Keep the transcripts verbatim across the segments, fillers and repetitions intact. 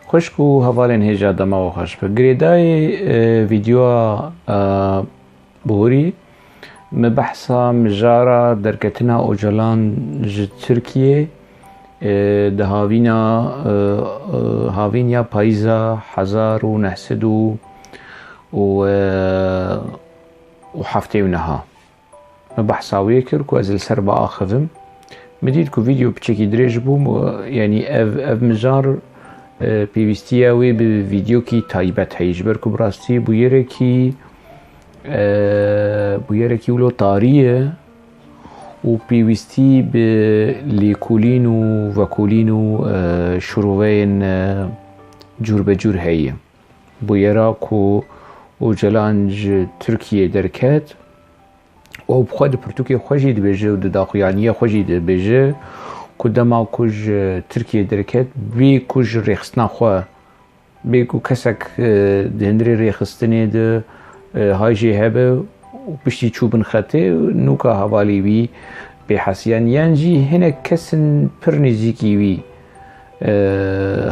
Xwişk û hevalên hêja dema we xweş be. Girêdayî, e, vîdyoa, e, borî, me behsa mijara derketina Ocalan ji Tirkiyê, e, di havîna, e, e, havîn ya payîza hezar û neh sed û, û, e, û heftê û neha. Me behsa wê kir ku ez li ser biaxivim. Min dît ku vîdeo piçekî dirêj bû, yanî ev, ev mijar, e, pêwîstiya wê bi vîdeokî taybet heye. Ji ber ku bi rastî bûyerekî, e, bûyerekî wilo tarî ye û pêwîstî bi lêkolîn û vekolîn û, e, şiroveyên, e, cûrbecûr heye. Bûyera ku Ocalan ji Tirkiyê derket, û ew bi xwe di pirtûkê xwe jî dibêje û di daxuyaniya xwe jî dibêje ku dema ku ji Tirkiyê derket, bê ku ji rêxistina xwe, bê ku kesek, e, di hundirê rêxistinê de, e, hay jê hebe û piştî çû bin xetê, nûka hevalê wî bê hesiyan, yan jî hinek kesin pir nêzîkî wî, e,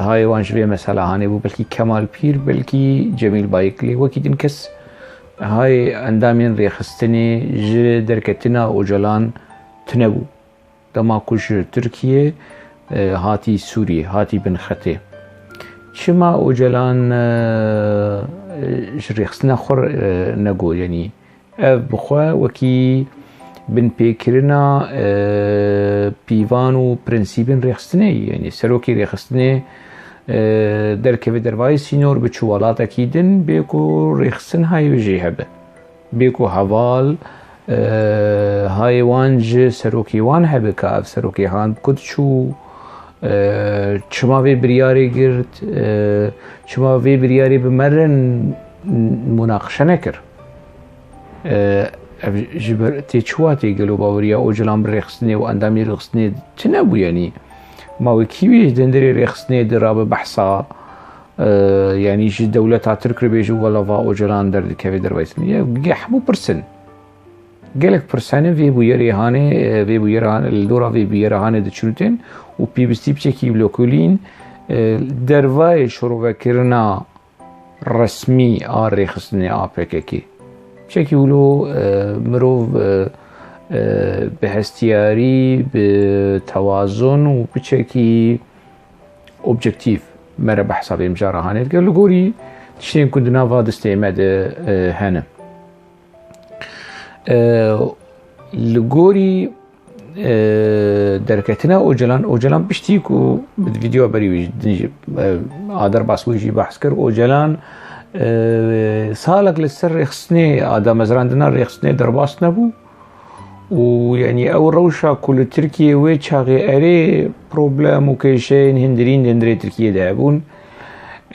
hayê wan ji vê mesela hanê bû, belkî Kemal Pîr, belkî Cemîl Bayik, lê wekî din kes hayê endamên rêxistinê ji derketina Ocalan tune bû. Dema ku ji Tirkiyê, e, hatî Sûriyê, hatî bin xetê. Çima Ocalan, e, ji rêxistina xwe, e, negot, yanî ev bi xwe wekî binpêkirina, e, pîvan û prensîbên rêxistinê ye. Yanî serokê rêxistinê, e, derkeve dervayê sînor, biçû welatekî din, bê ku rêxistin hayê wê jê hebe. Bê ku heval, e, hayê wan ji serokê wan hebe, ka ev serokê han bi ku diçû, e, çima vê biryarê girt, e, çima vê biryarê bi me re munaqişe nekir. E, ev ji ber tê çi watê gelo baweriya Ocalan bi rêxistinê û endamê rêxistinê tune bû, yanî ma wekî wî di hundirê rêxistinê de rabe behsa, e, yanî ji dewleta Tirk re bêje wela va Ocalan derdikeve dervayê sînor. Ya, hemû pirsin. Gelek pirsene vê bûyerê hanê, e, vê bûyera hanê, li dora vê bûyera hanê diçin û tên û pêwîstî piçekî blokolîn, e, dervayê şirovekirina resmî a rêxistinê a P K K. Piçekî wilo, e, mirov, e, e, bi hestiyarî, bi tewazun û piçekî objektîf me re behsa vê mijara hanê dike. Li gorî tiştên ku di nava destê me de, e, hene. E, li gorî, e, derketina Ocalan, Ocalan piştî ku bi vîdyoya berî wî din jî, e, a derbas wî jî behs kir, Ocalan, e, salek li ser rêxistinê, a damezrandina rêxistinê derbas nebû û, yanî, ew rewşa ku li Tirkiyê wê çaxê erê problem û kêşeyên hundirîn di hundirê Tirkiyê de hebûn,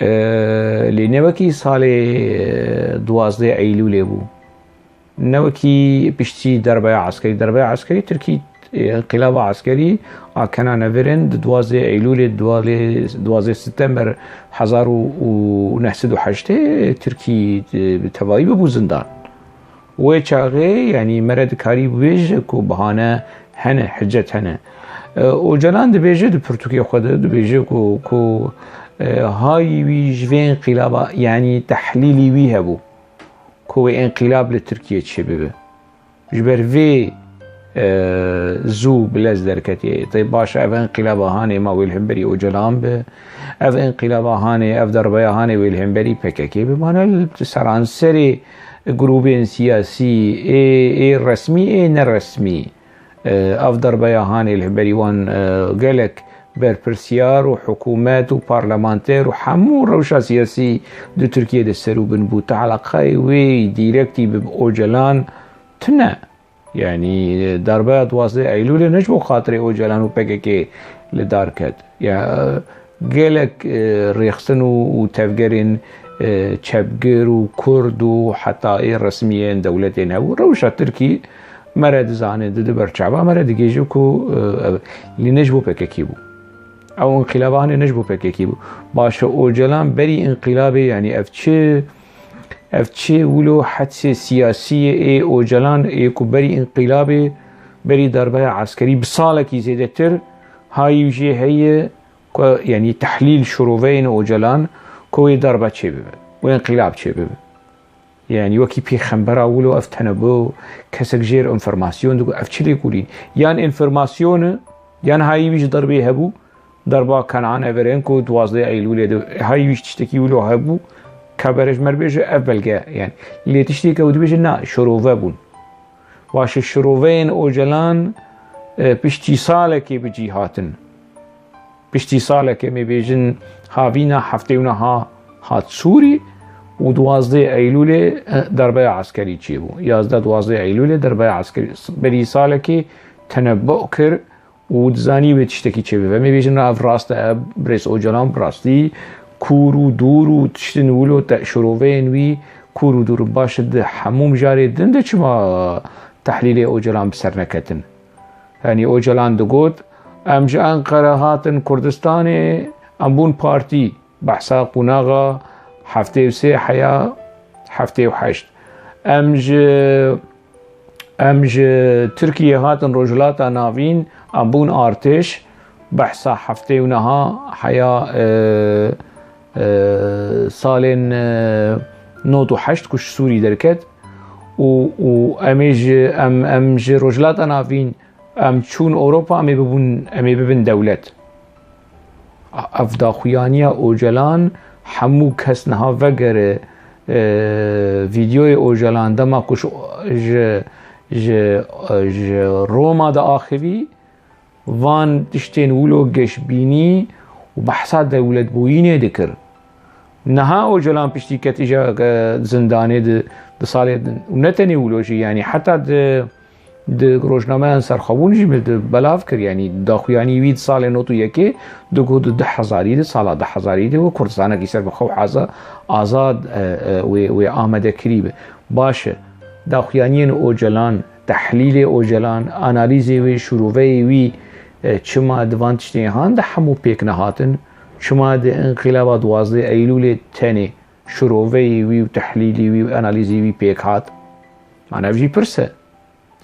e, lê ne wekî salê, e, duwazdeh Eylûlê bû. Ne wekî piştî derbeya eskerî. Derbeya eskerî Tirkî, e, înqilaba eskerî a Kenan Evînê di duwazdeh Eylûlê, duwazdeh, duwazdeh Setember hezar û neh sed û heştê Tirkî, e, bi tevayî bibû zindan. Wê çaxê, yanî, me re dikarî bibêje ku bahane hene, hicet hene. E, Ocalan dibêje di pirtûkê xwe de, dibêje ku, ku, e, hayî wî ji vê înqilaba, yanî tehlîlî wî hebû ku wê înqilab li Tirkiyê çêbibe. Ji ber vê, e, zû bi lez derketiye. Tê baş e, ev înqilaba hanê ma wê li hemberî Ocalan be. Ev înqilaba hanê, ev darbeya hanê wê li hemberî P K K be. Mane li seranserê grûbên siyasî, ê, ê resmî, ê neresmî. E, ev darbeya hanê li hemberî wan, e, gelek berpirsiyar û hikûmet û parlamenter û hemû rewşa siyasî di Tirkiyê de ser û bin bû. Te eleqayê wê dîrektî bi Ocalan tune. Yanî, darbeya duwazdeh Eylûlê ne ji bo xatirê Ocalan û P K K li dar ket. Ya, gelek, e, rêxistin û, û tevgerên, e, çepgir û kurd û heta ê resmiyên dewletên hebû. Rewşa Tirkî me re dizane, di, di ber çava me re digêje ku, e, ev, lê ne ji bo P K K bû. Ew înqilaba hanê ne ji bo P K K bû. Baş e, Ocalan berî înqilabê, yanî ev çi, ev çi wilo hedsê siyasî ye ê Ocalan ê ku berî înqilabê, berî darbeya eskerî bi salekî zêdetir hayî jê heye, Ku, yanî tehlîl şiroveyên Ocalan ku wê darbe çêbibe, wê înqîlab çêbibe. Yanî wekî pêxembera wilo ev tenebo kesek jêr înformasyon digo, ev çi lê kulîn? Yan înformasyon e, yan hayî wî ji derbê hebû, derba Kenan Everen ku duwazdeh Eylûlê de hayî wî ji tiştekî wilo hebû, ka berejmer bêje ev belge, yanî lê tiştê ke ew dibêje na, şirove bûn. Baş e, şiroveyên Ocalan, e, piştî salekê bi cî hatin. Piştî salekê, em ê bêjin, havîna heftê û neha hat Sûrî û duwazdeh Eylûlê, e, derbeya eskerî çêbû. Yazdeh duwazdeh Eylûlê derbeya eskerî. Berî salekê tenebo kir û dizanî wê tiştekî çêbibe. Em ê bêjin, ev rast e, birêz Ocalan bi rastî kûr û dûr û tiştin wilo te şiroveyên wî kûr û dûr in. Baş e, di hemû mijarê din de çima tehlîlê Ocalan bi ser neketin? Yanî Ocalan digot, em ji Enqere hatin Kurdistanê, em bûn partî, behsa qonaxa heftê û sê heya heftê û heşt. Em ji, em ji Tirkiyê hatin Rojhilata Navîn, em bûn artêş, behsa heftê û neha heya, e, e, salên, e, nod û heşt ku ji Sûrî derket û, û em ê ji, em, em ji Rojhilata Navîn, em çûn Ewropa, em ê bibûn, em ê bibin dewlet. Ev daxuyaniya Ocalan, hemû kes niha vegere, e, vîdeoyê Ocalan dema ku ji, ji, ji, ji Roma diaxivî, van tiştên wilo geşbînî û behsa dewletbûyînê dikir. Niha Ocalan piştî ketî ji, e, zindanê di, di salê din. Û ne tenê wilo jî, yanî heta di, di rojnameyan serxwebûn jî min di belav kir, yanî daxuyanî wî di salê nod û yekê digot di du hezarî de, sala du hezarî de wê Kurdistanekî serbixwe û haza-, azad, e, e, wê, wê amade kirî be. Baş e, daxuyaniyên Ocalan, tehlîlê Ocalan, analîzê wê, şûroveyê wî, e, çima di van tiştê han de hemû pêk nehatin? Çima di înqîlaba duwazdeh Eylûlê tenê şûroveyê wî û tehlîlê wî û analîzê wî pêk hat? Mana ev jî pirs e.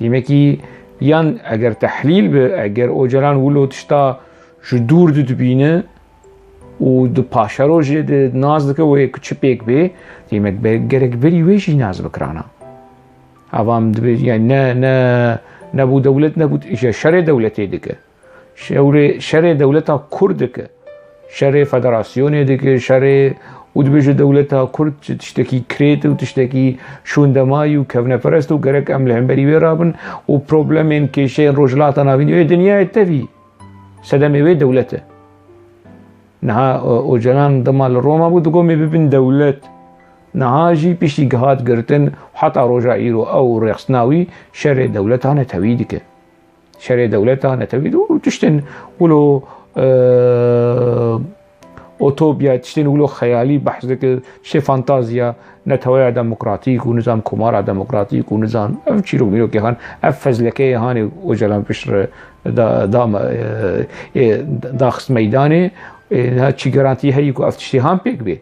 Demekî yan eger tehlîl be, eger Ocalan wilo tişta ji dûr de dibîne û di paşerojê de nas dike wê ku çi pêk bê, demek be-, gerek berî wê jî nas bikirana. Ava em dibê, yani ne, ne, nebû dewlet, nebû, îşte şerê dewletê dike. Şewrê, şerê dewleta Kurd dike. Şerê federasyonê dike, şerê û dibêje dewleta Kurd tiştekî krêt û tiştekî şûndemayî û kevneperest û gerek em li hemberî wê rabin û problemên kêşeyên Rojhilata Navîn ê dinyayê tevî sedemê wê dewlet e. Niha, e, Ocalan dema li Roma bû, digot, "Em ê bibin dewlet." Niha jî piştî gihat girtin, heta roja îro ew rêxistina wî şerê dewleta netewî dike. Şerê dewleta netewî û tiştên wilo, e, utopya, tiştên wilo xeyalî behs dike, tiştê fantaziya neteweya demokratîk û nizam komara demokratîk û nizam ev çîrok mîrokê han, ev fezlekeyê hanê Ocalan piştre da, da, e, e, daxist meydanê, e, niha çi garantî heyî ku ev tiştê han pêk bê?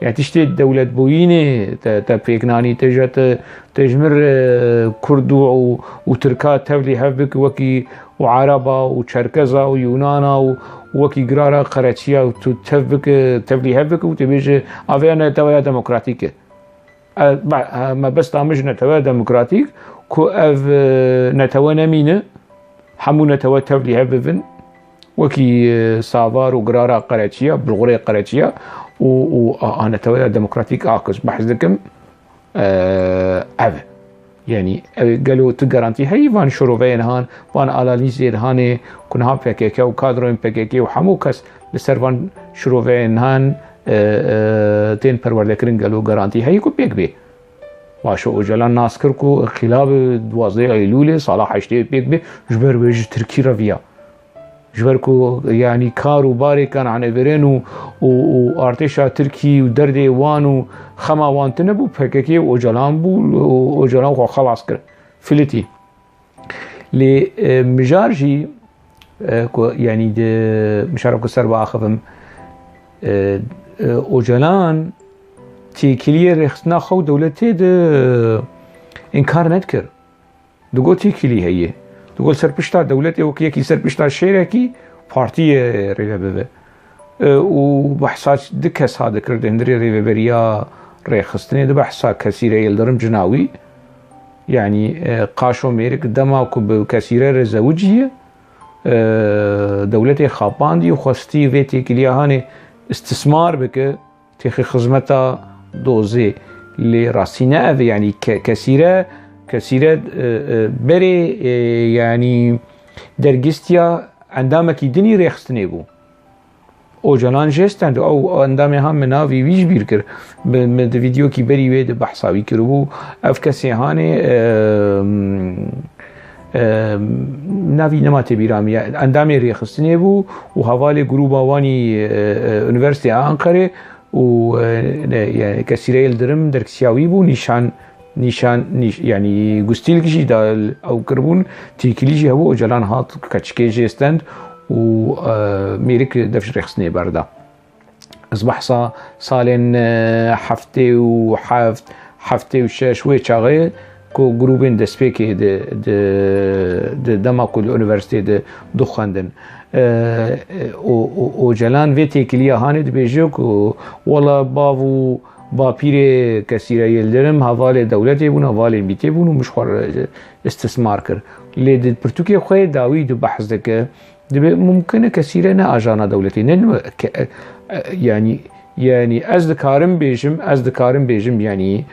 Ya tiştê dewletbûyînê te, te pêk nanî, te ji, te, te ji mir, e, Kurd û, û, û Tirka tevlî hev bik wekî û Ereba û Çerkeza û Yûnana û wekî girara Qereçiya û tu tev bik, tevlî hev bik û tu bêje, "Avê neteweya demokratîk e." E, ba-, e, mebesta min ji neteweya demokratîk ku ev, e, netewe nemîne, hemû netewe tevlî hev bibin, wekî, e, Savar û girara Qereçiya, bulxurê Qereçiya û, û a, a neteweya demokratîk a ku ez behs dikim, e, ev e. Yanî, ew gelo tu garantî heyî van şiroveyên han, van analîzên hanê ku niha P K K û kadroyên P K K û hemû kes li ser van şiroveyên han, e, e, tên perwerdekirin, gelo garantî heyî ku pêk bê? Baş e, Ocalan nas kir ku înqîlab duwazdeh Eylûlê sala heştê pêk bê, ji ber wê ji Tirkî re viya. Ji ber ku, yanî, kar û barê Kenan Everen û, û, û artêşa Tirkî û derdê wan û xema wan tune bû, P K K û Ocalan bû, û Ocalan xwe xelas kir. Filitî. Lê, e, mijar jî, e, ku, yanî, di, mijar ku ser biaxivim, e, e, Ocalan têkiliyê rêxistina xwe û dewletê de, e, înkar nedikir. Digot têkilî heye. Digot ser pişta dewletê wekî yekî ser pişta şêrekî partiyê rêve bibe. E, û behsa du kes ha dikir di hundirê rêveberiya rêxistinê, di behsa Kesîre Yildirim cina wî, yanî, e, Qaşo Mêrik dema ku bi Kesîre re zewiciye, e, dewletê xapandî û xwestî vê têkiliya hanê istismar bike, têxî xizmeta dozê. Lê rastî ne ev e, yanî ke-, Kesîre, Kesîre, e, e, berê, e, yanî dergistiya endamekî dinî rêxistinê bû. Ocalan jê stend, ew endamê han min navî wî ji bîr kir. Bi, min di vîdeokî berî wê di behsa wî kiribû. Ev kesê hanê, e, e, navî nema têbîra min. Endamê rêxistinê bû û hevalê grûba wanî, e, e, Unîversîteya Anqerê û, e, ne, yani Kesîre Yildirim dergisiya wî bû, nîşan, nîşan, nîş-, yani gustîlk jî da ew kiribûn, têkilî jî hebû, Ocalan hat keçikê jê stend û, e, Mêrik dev ji rêxistinê berda. Ez behsa salên, e, heftê û heft, heftê û şeş wê çaxê ku grûbên destpêkê di, di, di dema ku li unîversîtê di dixwendin. E, e, o, o, Ocalan vê têkiliya hanê dibêje ku wela bav û bapîrê Kesîre Yildirim hevalê dewletê bûn, hevalê mîtê bûn û min ji xwe re istismar kir. Lê di pirtûkê xwe yê dawî de behs dike, dibe mumkin e Kesîre ne ajana dewletê, ne, ne, ke-, e, e, yani, yani ez dikarim bêjim, ez dikarim bêjim, yani,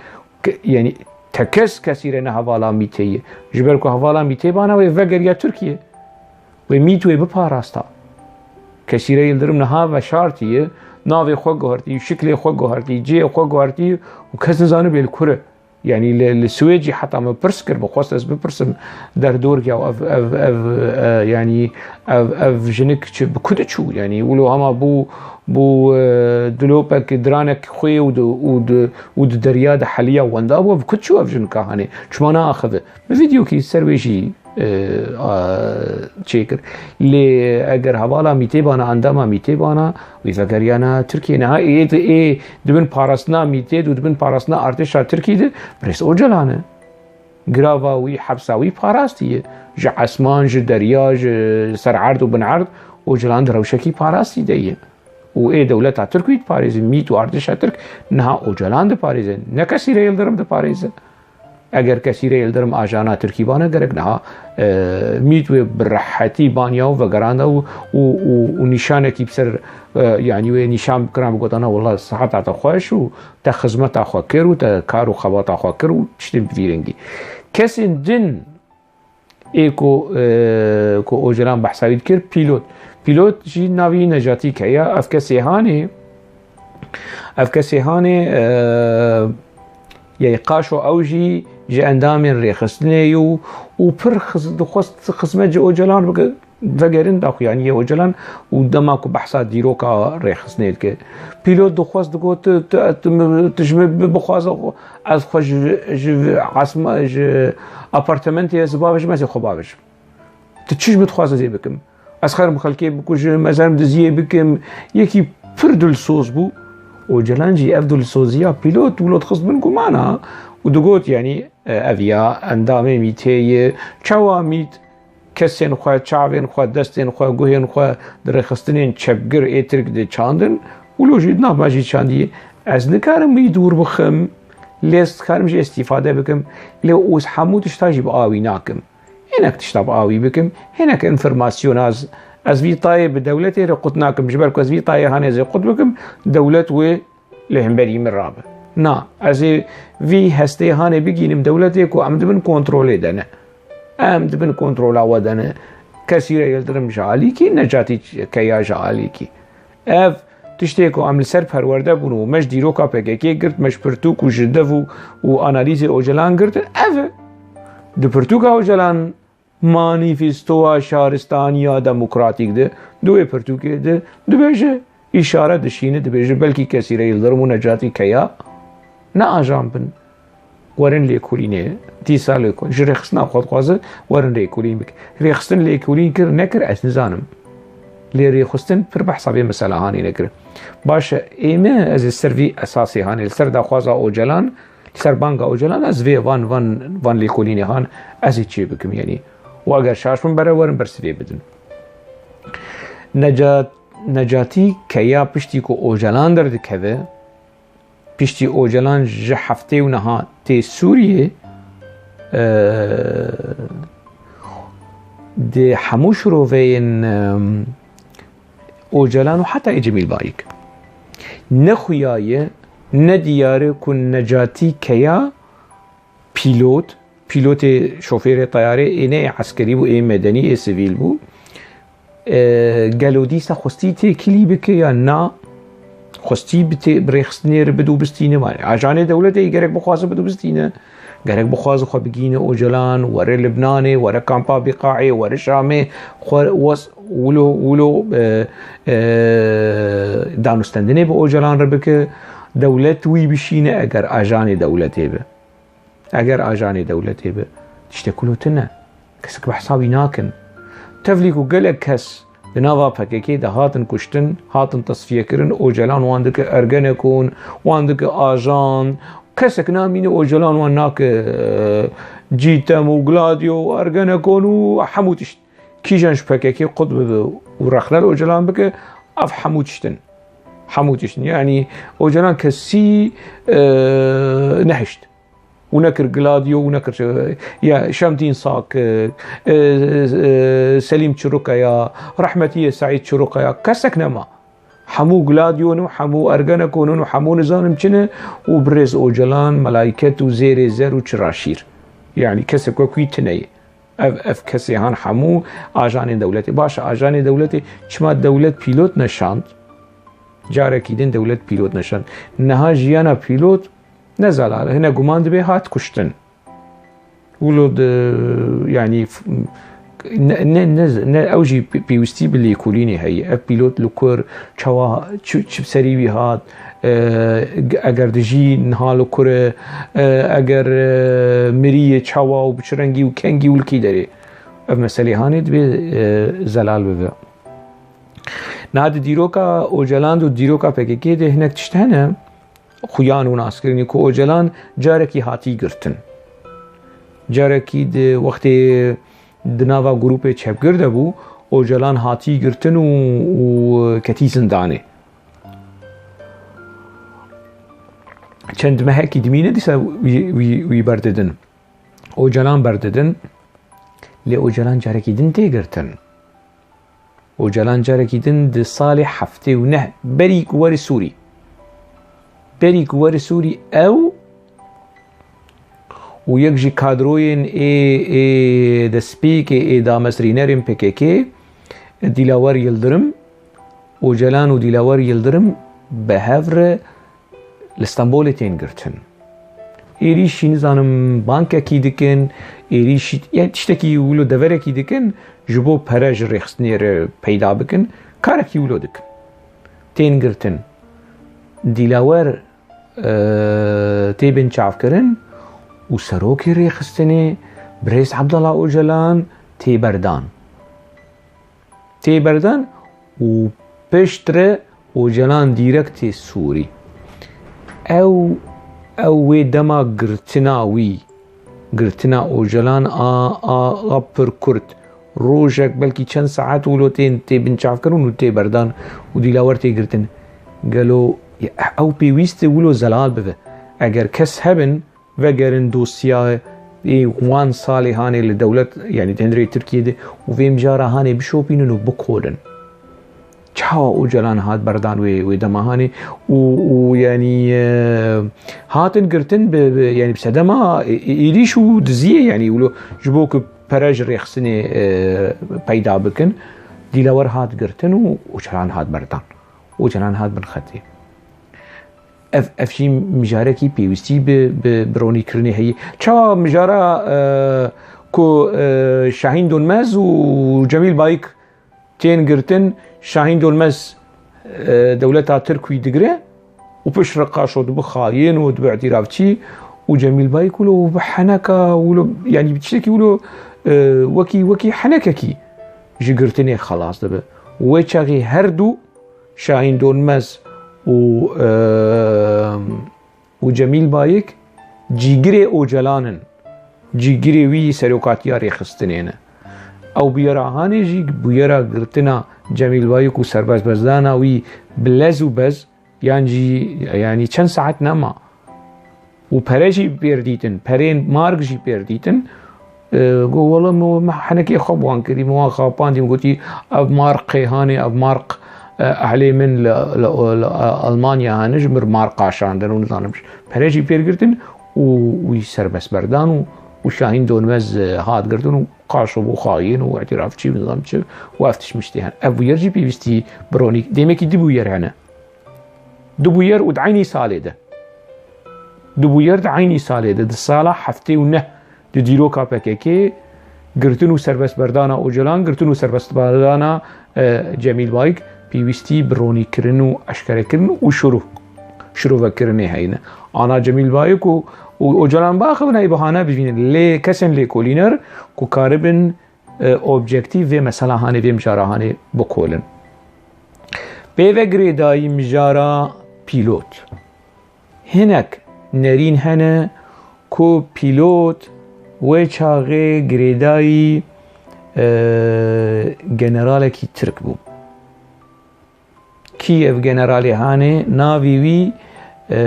ke-, yani tekez Kesîre ne hevala mîtê ye. Ji ber ku hevala mîtê bana wê vegeriya Tirkiye. Wê mît wê biparasta. Kesîre Yildirim niha veşartiye, navê xwe guhertî, şiklê xwe guhertî, cihê xwe guhertî û kes nizanibe li kur e. Yani li, li Swêd jî heta min pirs kir, min xwest ez bipirsim derdorgî ya ev, ev, ev, e, yani ev, ev jinik çi bi ku diçû? Yani wilo hema bû, bû, e, dilopek, diranek xwê û di, û di, û di derya de heliya wenda bû, bi ku diçû ev jinika hanê? Çima naaxive? Min vîdeokî ser wê jî, e, a, çêkir. Lê eger hevala mîtê bana, endama mîtê bana, wî vegeriyana Tirkiye. Niha ê, ê, ê di bin parastina mîtê de û di bin parastina artêşa Tirkî de Birêz Ocalan e. Girava wî, hepsa wî parastiye. Ji esman, ji derya, ji ser erd û bin erd Ocalan di rewşekî parastî de ye. Û ê dewleta Tirk wî diparêze, mît û artêşa Tirk niha Ocalan diparêze, ne Kesîre Yildirim diparêze. Eger Kesîre Yildirim ajana Tirkî bana, gerek niha, e, mît wê bi rehetî banya û vegeranda û, û, û, û nîşanekî bi ser, e, yanî wê nîşan bikirana, bigotana, "Wela siheta te xweş û te xizmeta xwe kir û te kar û xebata xwe kir" û tiştên bi vî rengî. Kesên din ê ku, e, ku Ocalan behsa wî dikir, pîlot. Pîlot jî navî Necatî Keya, ev kesê hanê, ev kesê hanê, e, yê Qaşo ew jî ji endamên rêxistinê ye û, û pir xiz-, dixwest xizmet ji Ocalan bike, vegerin daxuyaniyê Ocalan û dema ku behsa dîroka rêxistinê dike. Pîlot dixwest digot, "Tu, tu, tu, tu ji min bi-, bixwaze, ez xwe ji, ji asma-, ji apartementê ez bavêjim, ez ê xwe bavêjim. Tu çi ji min dixwaze ez ê bikim. Ez xerim xelkê bikujim, ez herim diziyê bikim." Yekî pir dilsoz bû. Ocalan jî ev dilsoziya pîlot wilo dixist bin gumana û digot, yanî, e, ev ya endamê mîtê ye. Çawa mît? Kesên xwe, çavên xwe, destên xwe, guhên xwe di rêxistinên çepgir ê Tirk de çandin, wilo jî di nav me jî çandiye. Ez nikarim wî dûr bixim, lê ez dikarim jî îstîfade bikim, lê û ez hemû tişta jî bi awî nakim. Hinek tişta bi awî bikim, hinek înformasyona ez, ez vî tayê bi dewletê re qut nakim, ji ber ku ez vî tayê hanê ez ê qut bikim, dewlet wê li hemberî min rabe. Na, ez ê vî hestê hanê bigînim dewletê ku em di bin kontrolê de ne. Em di bin kontrola we de ne. Kesîre Yildirim ji alîkî, Necatî Keya ji alîkî. Ev tiştê ku em li ser perwerde bûn û me ji dîroka P K K girt, me ji pirtûk û ji dev û, û analîzê Ocalan girtin, ev e. Di pirtûka Ocalan Manîfestoya Şaristaniya Demokratîk de, di wê pirtûkê de dibêje, îşare dişîne, dibêje, belkî Kesîre Yildirim û Necatî Keya ne ajan bin. Werin lêkolînê, dîsa lêkolîn, ji rêxistina xwe dixwaze werin lêkolîn bike. Rêxistin lêkolîn kir, nekir, ez nizanim. Lê rêxistin pir behsa vê mesela hanê nekir. Baş e, ê me, ez ê ser vî esasê hanê, li ser daxwaza Ocalan, li ser banga Ocalan, ez vê van, van, van lêkolînê han, ez ê çê bikim, yanî. Û eger şaş bin bere, werin bersivê bidin. Necat, Necatî Keya piştî ku Ocalan derdikeve, piştî Ocalan ji heftê û niha tê Sûriyê, e, di hemû şiroveyên, e, Ocalan û heta ê Cemîl Bayik ne xuya ye, ne diyar e ku Necatî Keya pîlot, pîlotê şofêrê teyarê ê ne ê eskerî bû, ê medenî, ê sivîl bû. E, gelo dîsa xwestî têkilî bike ya na? Xwestî bi tê-, bi rêxistinê re bid û bistîne, ma ajanê dewletê gerek bixwaze bid û bistîne. Gerek bixwaze xwe bigîne Ocalan, were Libnanê, were kampa Bîqaê, were Şamê, xwe wes-, wilo, wilo, e, e, danûstendinê bi Ocalan re bike. Dewlet wî bişîne eger ajanê dewletê be. Eger ajanê dewletê be, tiştek wilo tune. Kesek behsa wî nakin. Tevlî ku gelek kes di nava P K K de hatin kuştin, hatin tesfiyekirin, Ocalan wan dike Ergenekon, wan dike ajan. Kesek namîne Ocalan wan nake, e, Cîtem û Gladio û Ergenekon û hemû tişt. Kîjan ji P K K qut bibe û rexne li Ocalan bike, ev hemû tiştin. Hemû tiştin. Yanî Ocalan kesî, e, nehişt. Û nekir Gladio û nekir, e, ya Şemdîn Sakik, e, e, Selîm Çirukaya, Rehmetiyê Seîd Çirukaya, kesek nema. Hemû Gladio ne, hemû Ergenekon ne, hemû nizanim çi ne û birêz Ocalan, melayket û zêrê zer û çiraşîr. Yanî kesek wek wî tune ye. Ev, ev kesê han hemû ajanên dewletê. Baş e, ajanê dewletê, çima dewlet pîlot neşand? Carekî din dewlet pîlot neşand. Niha jiyana pîlot ne zelal e. Hine guman dibe hat kuştin. Wilo di, yanî, f-, ne, ne, ne, ne, ew jî pê-, pêwîstî bi lêkolînê heye. Ev pîlot li kur, çawa, çi, çi bi serî wî hat, e, g-, eger dijî niha li kur e, e, eger, e, mirî ye çawa û bi çi rengî û kengî û li kî derê. Ev meselê hanê dibê, e, zelal bibe. Niha di dîroka Ocalan û dîroka P K K de hinek tişt hene. Xuyan û naskirinî ku Ocalan carekî hatî girtin. Carekî di wextê di nava grûpê çepgir de bû, Ocalan hatî girtin û, û ketî zindanê. Çend mehekî dimîne dîsa wî, wî, wî berdidin. Ocalan berdidin. Lê Ocalan carekî din tê girtin. Ocalan carekî din di salê heftê û neh berî ku were Sûrî. Berî ku were Sûrî ew û yek ji kadroyên ê, ê destpêkê, ê damezrînerên P K K, Dîlawer Yildirim, Ocalan û Dîlawer Yildirim bi hev re li Stenbolê tên girtin. Êrîşî, nizanim, bankekî dikin, êrîşî, yani tiştekî wilo deverekî dikin, ji bo pere ji rêxistinê re peyda bikin, karekî wilo dikin. Tên girtin. Dîlawer, e, tê binçavkirin û serokê rêxistinê, birêz Abdullah Ocalan, tê berdan. Tê berdan û piştre Ocalan dîrek tê Sûrî. Ew, ew wê dema girtina wî, girtina Ocalan a, a, a pir kurt, rojek belkî çend saet wilo tên tê binçavkirin û tê berdan û Dîlawer tê girtin. Gelo ew pêwîst e wilo zelal bibe? Eger kes hebin, vegerin dosyayê wan salê hanê li dewlet, yanî di hundirê Tirkiyê de û vê mijara hanê bişopînin û bikolin. Çawa Ocalan hat berdan wê, wê dema hanê û, û yanî, e, hatin girtin bi, bi, yanî bi sedema, e, e, êrîş û diziyê, yanî wilo ji bo ku pere ji rêxistinê, e, peyda bikin, Dîlawer hat girtin û Ocalan hat berdan. Ocalan hat bin xetê. Ev, ev jî mijarekî pêwîstî bi, bi, bi ronîkirinê heye. Çawa mijara, e, ku, e, Şahîn Donmez û Cemîl Bayik tên girtin, Şahîn Donmez, e, dewleta Tirk wî digire û piştre qaşo dibe xayîn û dibe îtîrafçî û Cemîl Bayik wilo bi heneka, wilo, yanî bi tiştekî wilo, e, wekî, wekî henekekî ji girtinê xelas dibe. Wê çaxê her du Şahîn Donmez û, e, û Cemîl Bayik cîgirê Ocalan in. Cîgirê wî serokatiya rêxistinê ne. Ew bûyera hanê jî bûyera girtina Cemîl Bayik û serbestberdana wî bi lez û bez, yan jî, yanî çend saet nema. Û pere jî pêr dîtin, perên marg jî pêr dîtin. E, got, "Wele min, min henekê xwe bi wan kirî, min wan xapandî, min gotî, 'Ev marqê hanê, ev marq, e, ehlê min li, li, li Almanya hene, ji mir marqa şandin û nizanim çi.'" Pere jî pêr girtin û wî serbestberdan û, û Şahîn Donmez, e, hat girtin û qaşo bû xayîn û îtirafçî û nizanim çi û ev tişt miştê hene. Ev bûyer jî pêwîstî bi ronî, demekî du bûyer hene. Du bûyer û di eynî salê de. Du bûyer di eynî salê de, di sala heftê û neh di dîroka P K K, girtin û serbestberdana Ocalan, girtin û serbestberdana, e, Cemîl Bayik, pêwîstî bi ronîkirin û eşkerekirin û şirû-, şirovekirinê heyne. Ana Cemîl Bayik û, û Ocalan biaxivin, ey bahane bivînin. Lê kesên lêkolîner ku karibin, e, objektîf vê mesela hanê, vê mijara hanê bikolin. Pê ve girêdayî mijara pîlot. Hinek nerîn hene ku pîlot wê çaxê girêdayî, e, generalekî Tirk bû. Kî ev generalê hanê? Navê wî, e,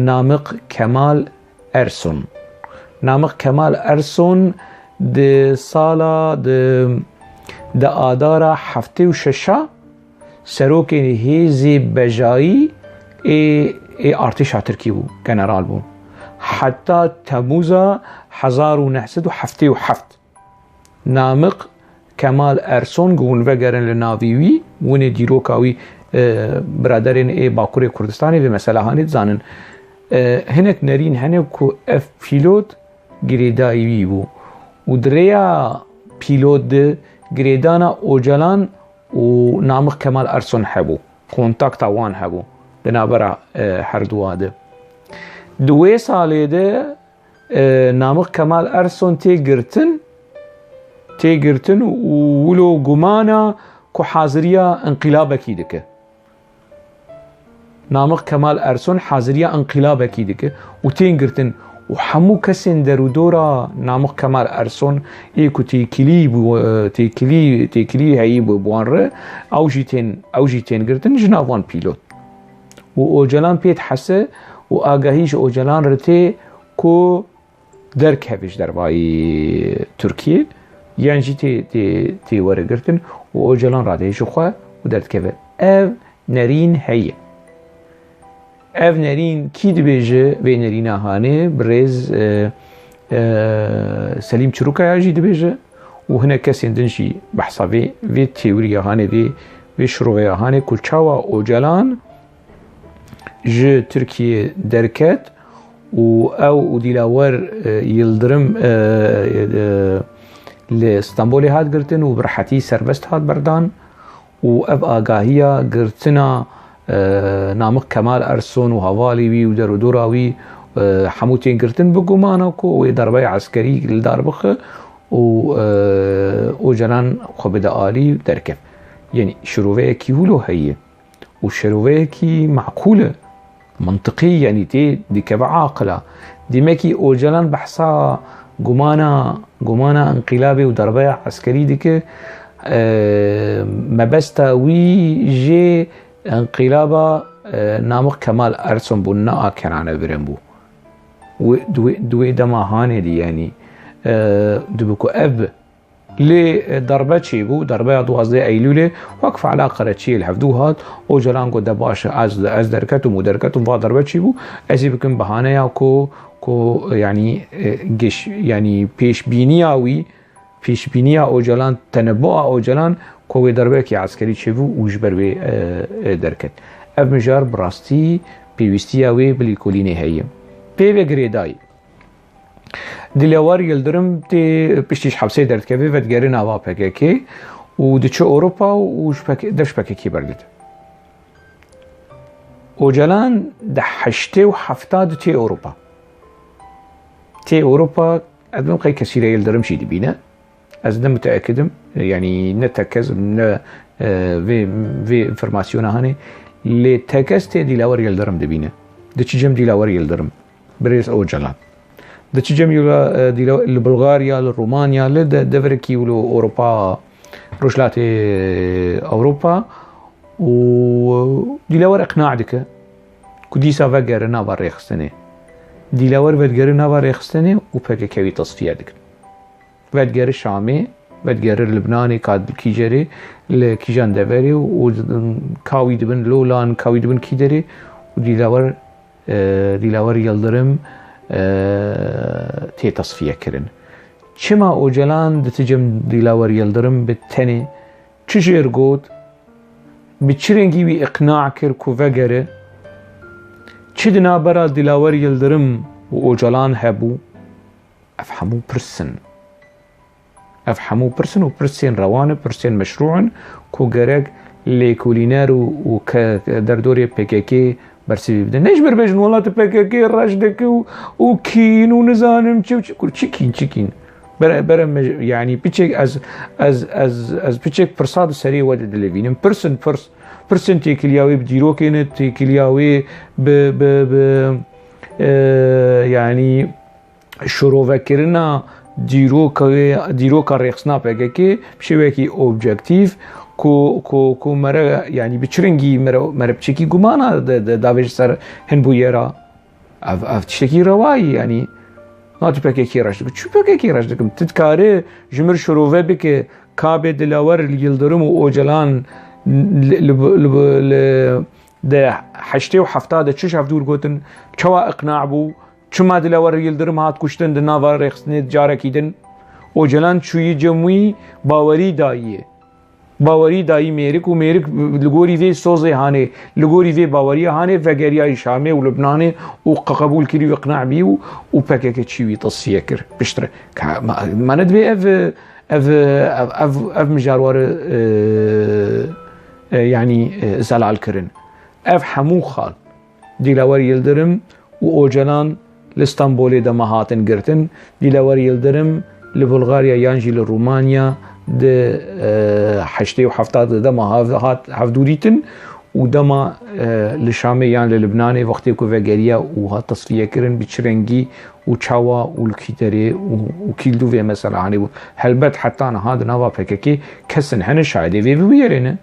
Namik Kemal Erson. Namik Kemal Erson di sala, di, di adara heftê û şeşa serokê hêzê bejayî ê, ê artêşa Tirkî bû, general bû. Heta Temûza hezar û neh sed û heftê û heft. Namik Kemal Erson, ku hûn vegerin li navî wî, hûn ê dîroka wî, e, biraderên ê Bakurê Kurdistanê vê mesela hanê dizanin. E, hinek nerîn hene ku ev pîlot girêdayî wî bû û di rêya pîlot de girêdana Ocalan û Namik Kemal Erson hebû. Kontakta wan hebû di navbera, e, herduwa de. Di wê salê de, e, Namik Kemal Erson tê girtin, tê girtin û wilo gumana ku haziriya inqilabekî dike. Namik Kemal Erson haziriya inqilabekî dike û tên girtin û hemû kesên derûdora Namik Kemal Erson ê ku têkilî bû, têkilî, têkilî heyî bû bi wan re, ew jî tên, ew jî tên girtin ji nav wan pîlot. Û Ocalan pê dihese û agahî ji Ocalan re tê ku derkeve ji dervayî Tirkiyê, yan jî tê, tê, tê were girtin û Ocalan radihê ji xwe û derdikeve. Ev nerîn heye. Ev nerîn kî dibêje vê nerîna hanê? Birêz, e, e, Selîm Çirûkaya jî dibêje û hinek kesên din jî behsa vê, vê teoriya hanê, vê, vê şiroveya hanê ku çawa Ocalan ji Tirkiyê derket û ew û Dîlawer, e, Yildirim, e, e, li Stenbolê hat girtin û bi rehetî serbest hat berdan û ev agahiya girtina, e, Namik Kemal Erson û hevalê wî û derûdora wî, e, hemû tên girtin bi gumana ku wê darbeya eskerî li dar bixe û, e, Ocalan xwe bide alî derkev. Yanî şiroveyekî wilo heye. û şeroveyekî meqûl e, mintiqî, yanî tê dikeve aqila. Demekî Ocalan behsa gumana, gumana inqîlabê û darbeya eskerî dike, e, mebesta wî jê inqîlaba, e, Namik Kemal Erson bû, ne a Kenane Birin bû. Wê, di wê, di wê dema hanê dî, yanî, e, dibe ku ev Lê, e, darbe çêbû, darbeya duwazdeh Eylûlê, wek feala qereçiyê li hevdû hat, Ocalan got, "De baş e, ez, ez derketim û derketim, va darbe çêbû, ez ê bikim behaneya ku, ku, e, yanî, e, giş, yanî pêşbîniya wî, pêşbîniya Ocalan, tenebua Ocalan, ku wê darbeyekî eskerî çêbû û ji ber wê, e, e, derket." Ev mijar bi rastî pêwîstiya wê bi lêkolînê heye. Pê ve girêdayî. Dilawer Yildirim tê piştî ji hepsê derdikeve, vedigere nava P K K û diçe Ewropa û ji P K K, dev ji P K K berdide. Ocalan di heştê û hefta de tê Ewropa. Tê Ewropa, ez dibim qey kesîre Yildirim jî dibîne. Ez ne muteekid im, yanî ne tekez im, ne, e, vê, vê înformasyona hanê. Lê tekez tê Dilawer Yildirim dibîne. Diçe cem Dilawer Yildirim. Birêz Ocalan. Diçe cem yola, e, dîla-, li Bulgarya, li Romanya, li de-, deverekî wilo Ewropa, Rojhilatê Ewropa û Dîlawer iqna dike ku dîsa vegere nava rêxistinê. Dîlawer vedigere nava rêxistinê û P K K wî tasfiye dikin. Vedigere Şamê, vedigere Libnanê, ka kîcerê, li kîjan deverê û ka wî dibin Lolan, ka wî dibin kî derê û Dîlawer, e, Dîlawer Yildirim, e, tê tasfiye kirin. Çima Ocalan diti cem Dîlawer Yildirim bi tenê? Çi jêr got? Bi çi rengî wî iqna kir ku vegere? Çi di navbera Dîlawer Yildirim û Ocalan hebû? Ev hemû pirs in. Ev hemû pirs in û pirsên rewan in, pirsên meşrû in ku gerek lêkolîner û, û ke-, derdorê P K K bersivî bidin. Ne ji mir bêjin wela tu P K K reş dike û, û kîn û nizanim çi û çi, kur çi kîn, çi kîn. Bere, bere me, yanî piçek ez, ez, ez, ez piçek pirsa di serê we de dilivînim. Pirs in pirs. Pirsên têkiliya wê bi dîrokê ne, têkiliya wê bi, bi, bi, e, yanî şirovekirina dîroka wê, dîroka rêxistina P K K bi şêwekî objektîf ku, ku, ku mere, yanî bi çi rengî mere, mere piçekî gumana de, de, davêje ser hin bûyera. Ev, ev tiştekî rewayî, yanî, na tu P K K reş dikim. Çi P K K reş dikim? Tu dikare ji mir şirove bike, ka bê Dilawer Yildirim û Ocalan li, li, li, li, de heştê û hefta de çi ji hevdûr gotin, çawa iqna bû, çima Dilawer Yildirim hat kuştin di nava rêxistinê carekî din? Ocalan çûyî cem wî, bawerî dayî. Bawerî dayî mêrik û mêrik li gorî vê sozê hanê, li gorî vê baweriyê hanê vegeriyayî Şamê û Lubnanê û qe-, qebûl kirî û iqna bî û, û P K K çî wî tasfiye kir. Piştre. Ka, ma, ma ne dibê ev, ev, ev, ev, ev mijar were, e, e, yanî, e, zelal kirin. Ev hemû xal. Dîlawer Yildirim û Ocalan li Stenbolê dema hatin girtin. Dîlawer Yildirim li Bulgarya yan jî li Rûmanya di, e, heştê û hefta de dema hav-, hat hevdû dîtin û dema, e, li Şamê yan li Libnanê wextê ku vegeriya û hat tasfiye kirin, bi çi rengî û çawa û li kî derê û, û kî li dû vê mesela hanê bû. Helbet heta niha di nava P K K kes in hene şahidê vê bibûyerê ne.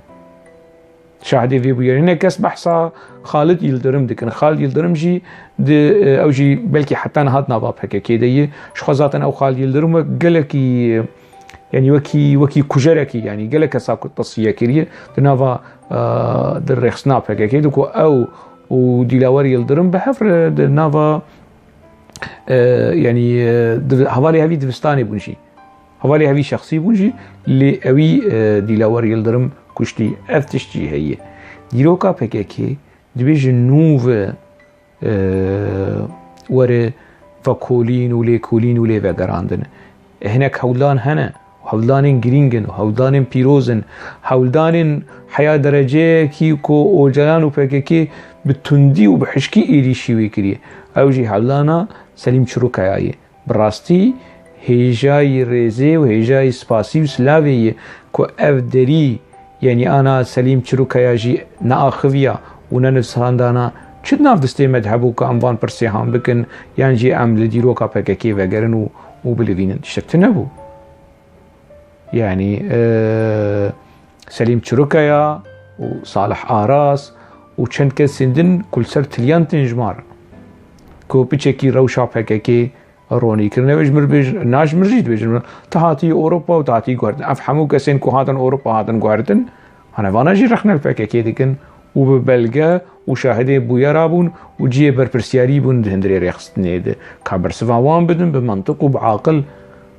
Şahidê vê bûyerê ne kes behsa Xalid Yildirim dikin. Xalid Yildirim jî di, e, ew jî belkî heta niha di nava P K K de ye. Ji xwe zaten ew Xalid Yildirim wek gelekî, e, yanî wekî, wekî kujerekî, yanî gelek kesa ku tasfiye kiriye di nava, e, di rêxistina P K K de ku ew û Dîlawer Yildirim bi hev re di nava, e, yanî, e, div-, hevalê hevî divistanê bûn jî. Hevalê hevî şexsî bûn jî, lê ewî, e, Dîlawer Yildirim kuştî. Ev tişt jî heye. Dîroka P K K dibêje nû ve, e, were vekolîn û lêkolîn û lêvegerandin. Hinek hewldan hene, hewldanên girîng in, hewldanên pîroz in, hewldanên heya dereceyekî ku Ocalan û P K K bi tundî û bi hişkî êrîşî wê kiriye. Ew jî hewldana Selîm Çirûkaya ye. Bi rastî hêjayî rêzê û hêjayî spasî û silavê ye ku ev derî, yanî ana Selîm Çirûkaya jî neaxiviya û nenivsandana çi di nav distê me de hebû ku em van pirsê han bikin yan jî em li dîroka P K K vegerin û, û bilivînin. Tiştek tune bû. Yanî, e, Selîm Çirûkaya û Salih Aras û çend kesên din ku li ser tiliyan tên ji mar. Ku piçekî rewşa P K K ronî kirin. Ew ji mir bêjin, na ji mir jî dibêjin. Tu hatî Ewropa û tu hatî guhertin. Ev hemû kesên ku hatin Ewropa hatin guhertin, hanevana jî rexne li P K K dikin û bi belge û şahidê bûyera bûn û cihê berpirsiyarî bûn di hundirê rêxistinê de. Ka bersiva wan bidin bi mantiq û bi aqil,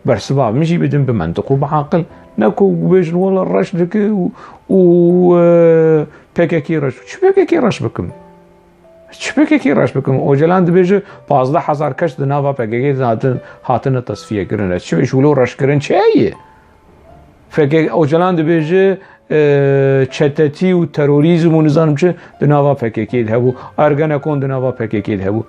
bersiva min jî bidin bi mantiq û bi aqil. Ne ku bêjin wela reş dike û, û, e, P K K reş. Çi P K K reş bikim? Çi P K K reş bikim? Ocalan dibêje pazdeh hezar kes di nava P K K de hatin, hatine tasfiye kirin. Ez çi bêj wilo reş kirin çi heye? P K K, Ocalan dibêje, e, çetetî û terorîzm û nizanim çi di nava P K K de hebû. Ergenekon di nava P K K de hebû.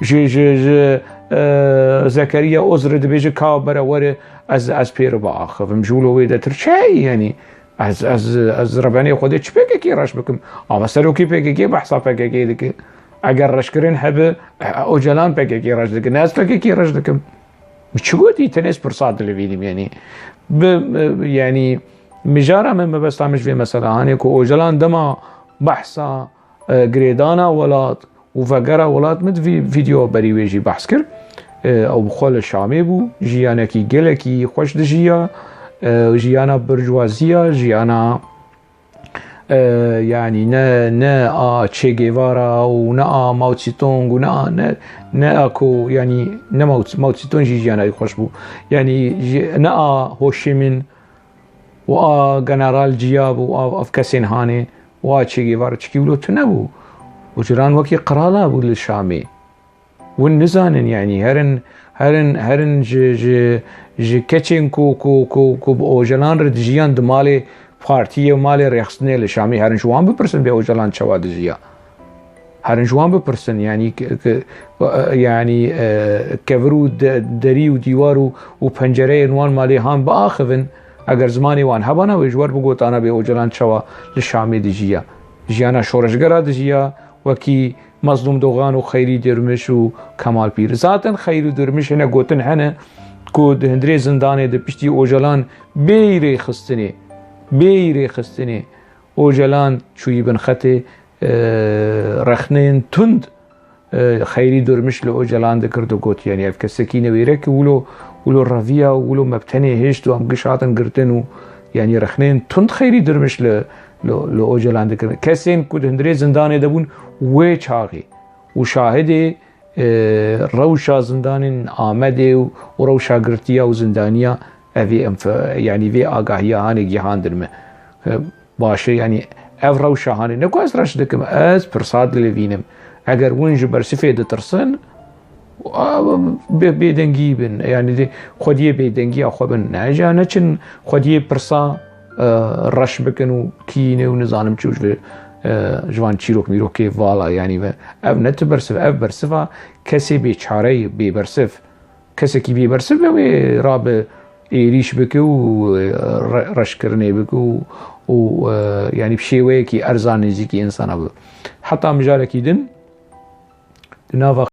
Ji, ji, ji, e, Zekeriya Ozri dibêje ka bere were ez, ez pê re biaxivim. Ji wilo wê detir çi heye yanî? Ez, ez, ez rebenê Xwedê çi P K K reş bikim? Ama serokê P K K behsa P K K dike. Eger reşkirin hebe, e, Ocalan P K K reş dike. Ne ez P K K reş dikim. Bi çi gotî tenê ez pirsa dilivînim, yanî? Bi, e, yanî, Mijara min, mebesta min ji vê mesela hanê ku Ocalan dema behsa, e, girêdana welat û vegera welat min di vî vîdeo berî wê jî behs kir. E, ew bi xwe li Şamê bû, jiyanekî gelekî xweş dijiya, e, jiyana burjuwaziya, jiyana, e, yanî ne, ne a Che Guevara û ne a Mao Zedong û ne a, ne, ne a ku, yanî ne Mao, Mao Zedong jî jiyana wî xweş bû. Yanî ji, ne a Ho Chi Minh û a General Jia bû, a, ev kesên hanê û a Che Guevara çikî wilo tune bû. Ocalan wekî qirala bû li Şamê. Hûn nizanin, yanî herin, herin, herin ji, ji, ji keçên ku, ku, ku, ku bi Ocalan re dijiyan di malê partiyê û malê rêxistinê li Şamê, herin ji wan bipirsin bê Ocalan çawa dijiya. Herin ji wan bipirsin, yanî ke-, ke-, yanî, e, kevir û de-, derî û dîwar û, û pencereyên wan malê han biaxivin, eger zimanê wan hebana wê ji wer bigotana bê Ocalan çawa li Şamê dijiya. Jiyana şoreşgera dijiya, wekî Mazlûm Dogan û Xeyrî Durmuş û Kemal Pîr. Zaten Xeyrî Durmuş hene gotin hene ku di hundirê zindanê de piştî Ocalan bêyî rêxistinê, bêyî rêxistinê Ocalan çûyî bin xetê, e, rexneyên tund, e, Xeyrî Durmuş li Ocalan dikir, digot, yanî ev kesekî newêrek wilo, wilo reviya, wilo mebtenê hişt û em giş hatin girtin û yanî rexneyên tund Xeyrî Durmuş li, li, li Ocalan dikir. Kesên ku di hundirê zindanê de bûn wê çaxê û şahidê, e, rewşa zindanên Amedê û, û rewşa girtiya û zindaniya evê em fe-, yanî vê agahiya hanê gihandin me. E, Baş e, yanî ev rewşa hanê ne ku ez reş dikim, ez pirsa dilivînim. Eger hûn ji bersifê ditirsin, a, bê-, bêdengî bin, yanî dê xwediyê bêdengiya xwe bin. Ne, ja neçin xwediyê pirsa, e, reş bikin û kîyînê û nizanim çi û ji vê, e, ji van çîrok mîrokê vala, yanî ve. Ev ne tu bersiv, ev bersiva kesê bêçare ye, bêbersiv. Kesekî bêbersiv be wê rabe êrîş bike û, e, re-, reşkirinê bike û, û, e, yanî bi şêweyekî erzan nêzîkî însana bibe. Heta mijarekî din di nava